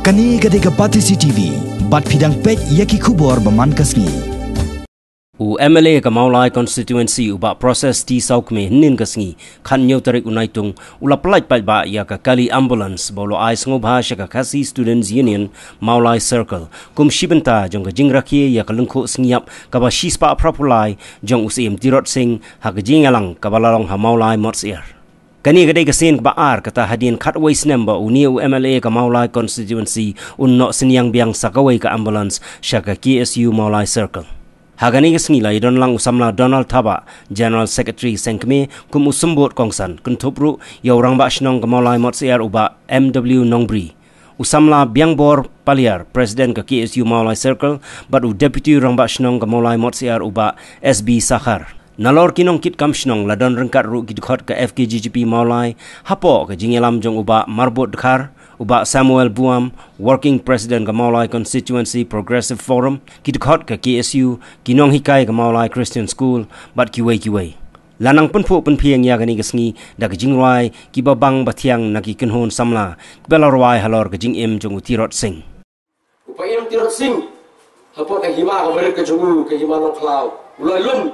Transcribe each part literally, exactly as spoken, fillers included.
Kane ka dei ka Batesi T V, bad phi dang peit ïa ki khubor ba man ka sngi. U M L A ka Mawlai Constituency u Bah Proses T Sawkmie hynnin ka sngi, khatnïew tarik u Naitung, u la pyllait paidbah ïa ka kali ambulance ba u la ai sngewbha sha ka Khasi Students Union Mawlai Circle, kum shi bynta jong ka jingrakhe ïa ka lyngkhuh sngi ïap kaba shispah phra phew lai jong u Syiem Tirot Sing ha ka jingïalang kaba la long ha Mawlai Motsyiar. Kane ka dei ka sien kaba ar kata hadien khatwei snem ba une u M L A ka Mawlai Constituency un noh synñiang biang sa kawei ka ambulance sha ka K S U Mawlai Circle. Ha kane ka sngi la ïadon lang u samla Donald Thabah, General Secretary seng kmie, kum u symbud kongsan, kynthup ruh ïa u rangbah shnong ka Mawlai Motsyiar u Bah M W Nongbri, u samla Biangbor Paliar, President ka K S U Mawlai Circle, bad u Deputy Rangbah Shnong ka Mawlai Motsyiar u Bah S B Sakhar. Nalor ki nongkitkam shnong la don ryngkat ruh ki dkhot ka F K J G P Mawlai, hapoh ka jingïalam jong u Bah Marbud Dkhar, u Bah Samuel Buam, Working President ka Mawlai Constituency Progressive Forum, ki dkhot ka K S U, ki nonghikai ka Mawlai Christian School, bad kiwei kiwei. La nang pynphuh pynphieng ïa kane ka sngi da ka jingrwai kiba bang ba thiang na ki kynhun samla kiba la rwai halor ka jingim jong u Tirot Sing. U Paiem Tirot Sing, hapoh ka hima kaba rit ka jong u, ka hima Nongkhlaw, u la lum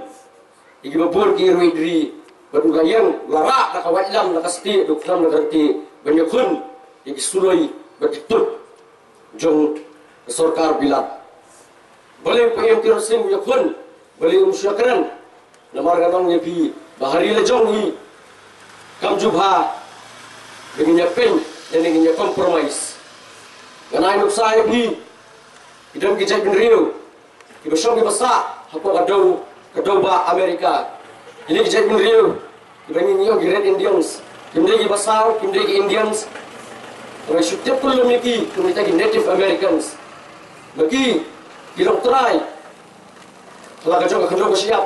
ïa kiba bun ki rwai dri, bad u la ïeng, u la rah da ka waitlam, da ka stieh, da u khnam, da ka ryntieh, ban ïakhun ïa ki suloi bad ki tup jong ka sorkar bilat. Balei u Paiem Tirot Sing u ïakhun, balei um shu ïakren? Namar ngan ong ïa phi ba ha ri la jong hi kam ju bha ba ngin ïa pynïap ne ngin ïa compromise. Ngan ai nuksa ïa phi, ki don ki jaitbynriew kiba shong kiba sah hapoh ka dew, ka dew bah America. Kine ki jaitbynriew kiba ngi ong ki Red Indians, kim dei kiba saw, kim dei ki Indians. Haba shu tip kyllum ïa ki kum kita ki Native Americans. Ma ki ki long trai ha la ka jong ka khyndew ka shyiap,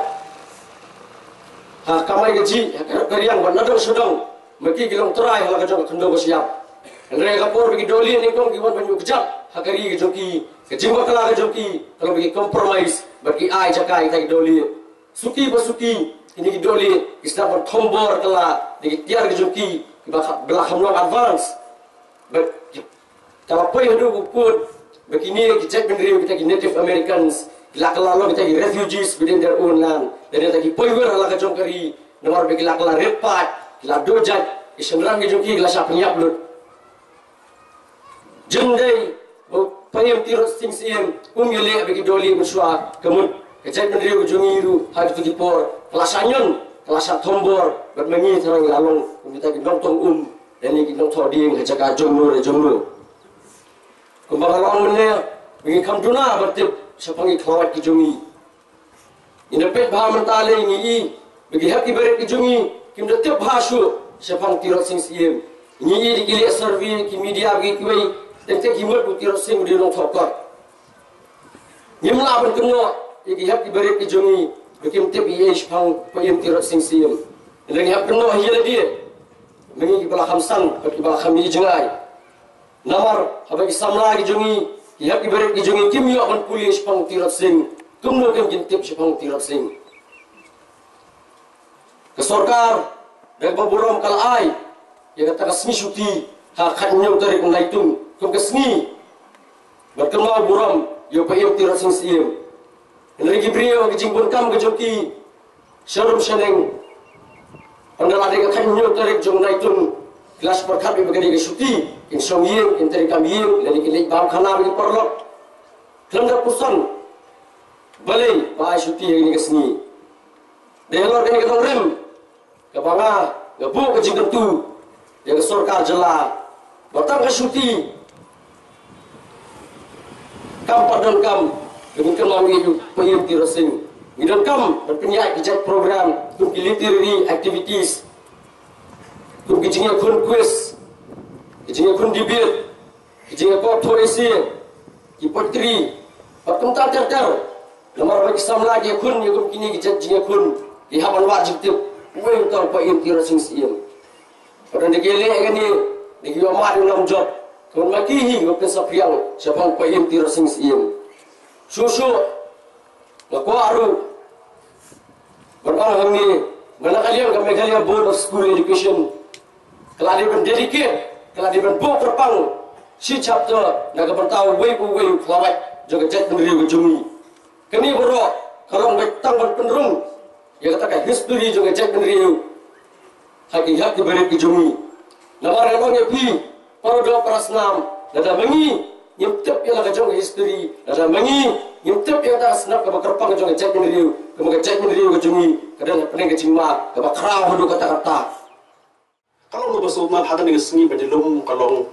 ha kamai kajih, ha ka rep ka riang bad nadong shadong. Ma ki ki long trai ha la ka jong ka khyndew ka shyiap. Hynrei ha ka por ba ki dohlieh nyngkong ki wan ban ïuh kjat ha ka ri ka jong ki, ka jingbakla ka jong ki ka long ba ki compromise bad ki ai jaka ïa kita ki dohlieh. Suki pa suki, kine ki dohlieh ki sdang ban thombor kylla da ki tiar ka jong ki kiba kha-, ba la kham long advance. Bad ka la poi haduh ba kut ba kine ki jaitbynriew, kita ki Native Americans, ki la kylla long kita ki refugees within their own land. Lane kita ki poiwir ha la ka jong ka ri, namar ba ki la kylla rit paid, ki la duh jait, ki shynrang ki jong ki ki la shah pynïap lut. Jin dei ba u Paiem Tirot Sing Syiem um ïaleh bad ki dohlieh mynshuwa, ka mut ka jaitbynriew ka jong ngi ruh ha kito ki por ka la shah ñion, ka la shah thombor, bad ma ngi tharai ngi la long kum kita ki nongtong um lane ki nongthoh dieng ha jaka jong no re jong no. Kumba nga la ong mynne, ba ngi kham duna ban tip shaphang ki khlawait ki jong ngi. Ngi da peit bha mynta lei, ngi i ba ki hep ki barit ki jong ngi kim da tip bha shuh shaphang Tirot Sing Syiem. Ngi i da ki leh survey, ki media, ba ki kiwei, teng teng ki mut ba u Tirot Sing u dei u nongthoh kot. Ngim lah ban kynnoh ïa ki hep ki barit ki jong ngi ba kim tip ei ei shaphang Paiem Tirot Sing Syiem. Hynrei ngi hap kynnoh hi ïa lade, ma ngi kiba la kham san bad kiba la kham ïohi jngai. Namar haba ki samla ki jong ngi, ki hep ki barit ki jong ngi kim ïoh ban pule shaphang u Tirot Sing, kumno kin kin tip shaphang u Tirot Sing? Ka sorkar da kaba burom ka la ai ïa kata ka sngi shuti ha ka khathynñiew tarik u Naitung kum ka sngi ban kynmaw burom ïa u Paiem Tirot Sing Syiem. Hynrei ki briew ha ka jingbun kam ka jong ki, sharum shaneng, ynda la dei ka khathynñiew tarik jong u Naitung, ki la shu pyrkhat ba ka dei ka shuti, kin shong ïing, kin trei kam ïing, lane kin leit bam khana bad ki paralok. Khlem da pyrshang balei ba ai shuti ha kane ka sngi. Dei halor kane ka nongrim kaba nga, nga buh ka jingkyntu ïa ka sorkar jylla ba tang ka shuti kam pat donkam. Ngi kynmaw ïa u Paiem Tirot Sing, ngi donkam ban pynïaid ki jait program kum ki literary activities, kum ki jingïakhun quiz, ki jingïakhun debate, ki jingïakop thoh essay, ki poetry, bad kumta ter ter. Namar ba ki samla ki ïakhun ïa kum kine ki jait jingïakhun, ki hap ban wad jingtip uei uta u Paiem Tirot Sing Syiem. Bad ynda ki leh kane, da ki ïoh mad ïa u nam jop, kumno ma ki hi kiba pynsaphriang shaphang u Paiem Tirot Sing Syiem. Shuh shuh nga kwah ruh ban ong hangne ba na ka liang ka Meghalaya Board of School Education ka la dei ban dedicate, ka la dei ban buh kyrpang Shi chapter na ka bynta uwei pa uwei u khlawait jong ka jaitbynriew ka jong ngi. Kane baroh ka long beit tang ban pynrung ïa kata ka history jong ka jaitbynriew ha ki ïap ki barit ka jong ngi. Namar nga ong ïa phi, para doh para snam, lada ma ngi ngim tip ïa la ka jong ka history, lada ma ngi ngim tip ïa kata ka snap kaba kyrpang jong ka jaitbynriew, kaba ka jaitbynriew ka jong ngi ka don hapdeng ka jingma kaba khraw haduh katta katta. Ka long kaba sngewtynnat ha kane ka sngi ba jyllum ka long,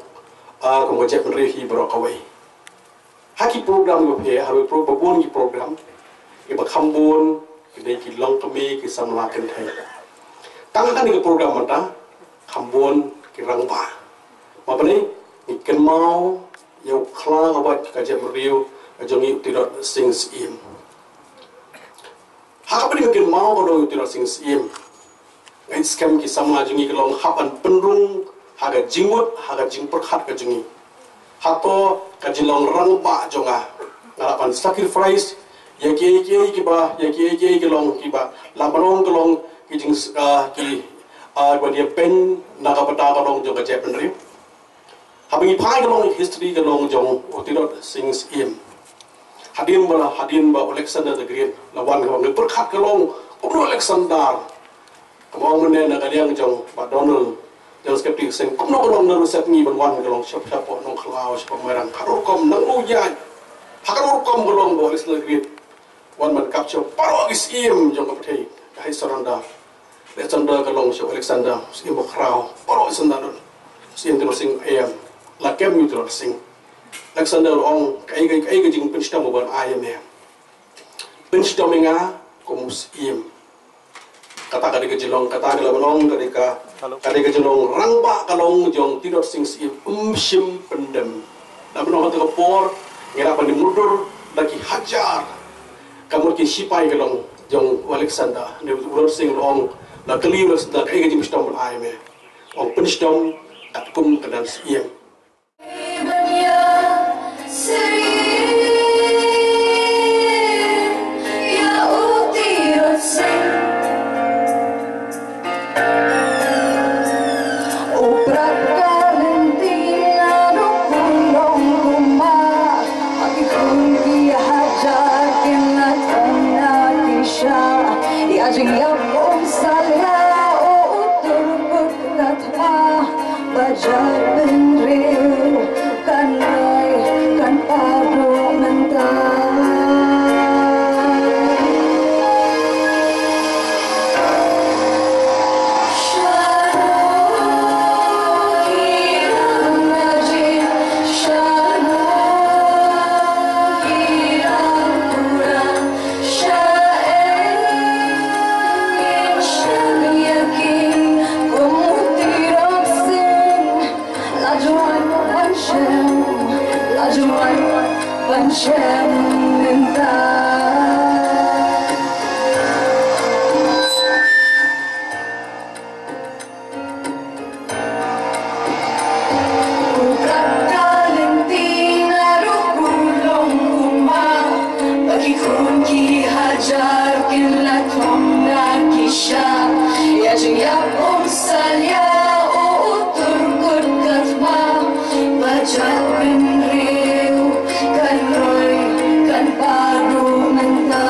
ah, kum ka jaitbynriew hi baroh kawei. Ha ki program ba phi, ha ki pro-, ba bun ki program, kiba kham bun ki dei ki longkmie ki samla kynthei. Tang ha kane ka program mynta kham bun ki rangbah. Ma balei? Ngi kynmaw ïa u khla ka bad ka jaitbynriew ka jong ngi u Tirot Sing Syiem. Ha kaba ngi kynmaw ka long u Tirot Sing Syiem, nga ngeit skhem ki samla jong ngi ka long hap ban pynrung ha ka jingmut, ha ka jingpyrkhat ka jong ngi. Hato ka jinglong rangbah jong nga, nga lah ban sacrifice ïa kiei kiei kiba, ïa kiei kiei ki long kiba lah ban ong ka long ki jing, ah, ki, ah, kiba dei ban pyn na ka bynta ka long jong ka jaitbynriew. Haba ngi phai ka long history ka long jong u Tirot Sing Syiem. Hadien ba, hadien ba u Alexander the Great la wan ka long, ngi pyrkhat ka long kumno u Alexander. Kaba ong mynne na ka liang jong Bah Donald, General Secretary, seng kumno ka long na ruset ngi ban wan ka long shap shap Nongkhlaw, shap Mairang, ka rukom nang u ïaid. Ha ka rukom ka long ba u Alexander the Great wan ban capture baroh ki syiem jong ka pyrthei, ka high surrender. Alexander ka long sha Alexander, syiem ba khraw, baroh ki surrender. Syiem Tirot Sing Syiem, la kem ïa u Tirot Sing. Alexander la ong, kaei, kaei, kaei ka jingpynshitom ban ai ïa me. Pynshitom ïa nga kum u syiem. Kata ka dei ka jinglong, kata ka la ban ong, ka dei ka, ka dei ka jinglong rangbah ka long jong Tirot Sing Syiem, um shym pyndem. Da ban ong ha kata ka por ngi lah ban mutdur da ki hajar. Ka mut ki shipai ka long jong u Alexander, ne u Tirot Sing la ong, la kylli u Alexander, kaei ka jingpynshitom ban ai me. Ong pynshitom katkum ka dang syiem. Ïa jingïap um salia u utur kut ka thma, ba jaitbynriew kan roi kan paw duh mynta. Ïa jingïap um salia u utur kut ka thma, ba jaitbynriew kan roi kan paw duh mynta.